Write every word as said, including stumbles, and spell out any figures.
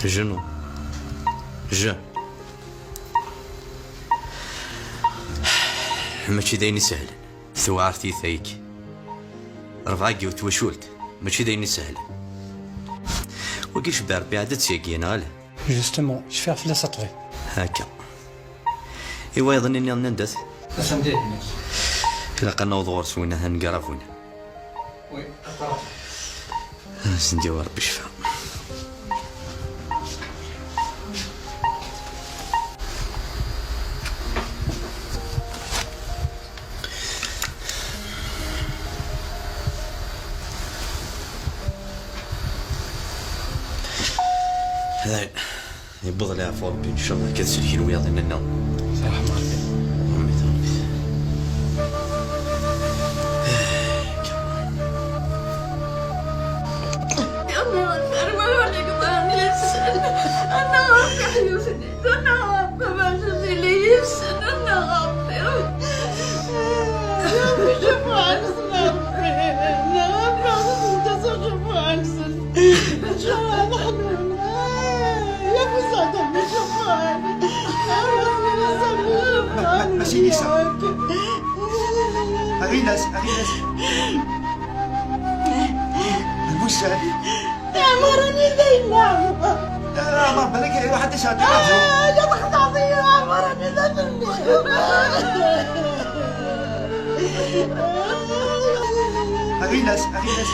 Genou. Je. Mačči d ayen isehlen. Tewɛer tiyita-agi. Rebɛa n yiwet twacult. Mačči d ayen isehlen. Wagi cebba Rebbi, ɛad ad tt-yagi, neɣ ala? Justement, cfiɣ fell-as a ṭṭbib. Akka. I wayeḍ-nni nniḍen anda-t? Atan di hennit. Ilaq ad naweḍ ɣur-s win ahan n Garabuna. Oui, aqrab. Ad sen-d-yawi Rebbi ccfa. Hey. Yewweḍ leɛfu Rebbi, ncallah akka ad selken wiyaḍ-nneɣ. Ṛeḥma Rebbi. Amin, amin. Yalla, ferma ɣalik ḍan yis-sen. Annaɣ Rebbi ḥyut-nni. Annaɣ Rebbi ma tili yis-sen. Annaɣ Rebbi. Rebbi cafeɛ-nsen a Rebbi. Annaɣ Rebbi, cafeɛ-nsen. Mačči d iseɣ. Aɣilas, aɣilas. Abussal. Ɛmaren-iyi dayna. Ɛmer, balak iruḥ ad d-iseɣ. Ah, la textaḍ-iyi, ɛmaren-iyi d atemmi. Aɣilas, aɣilas.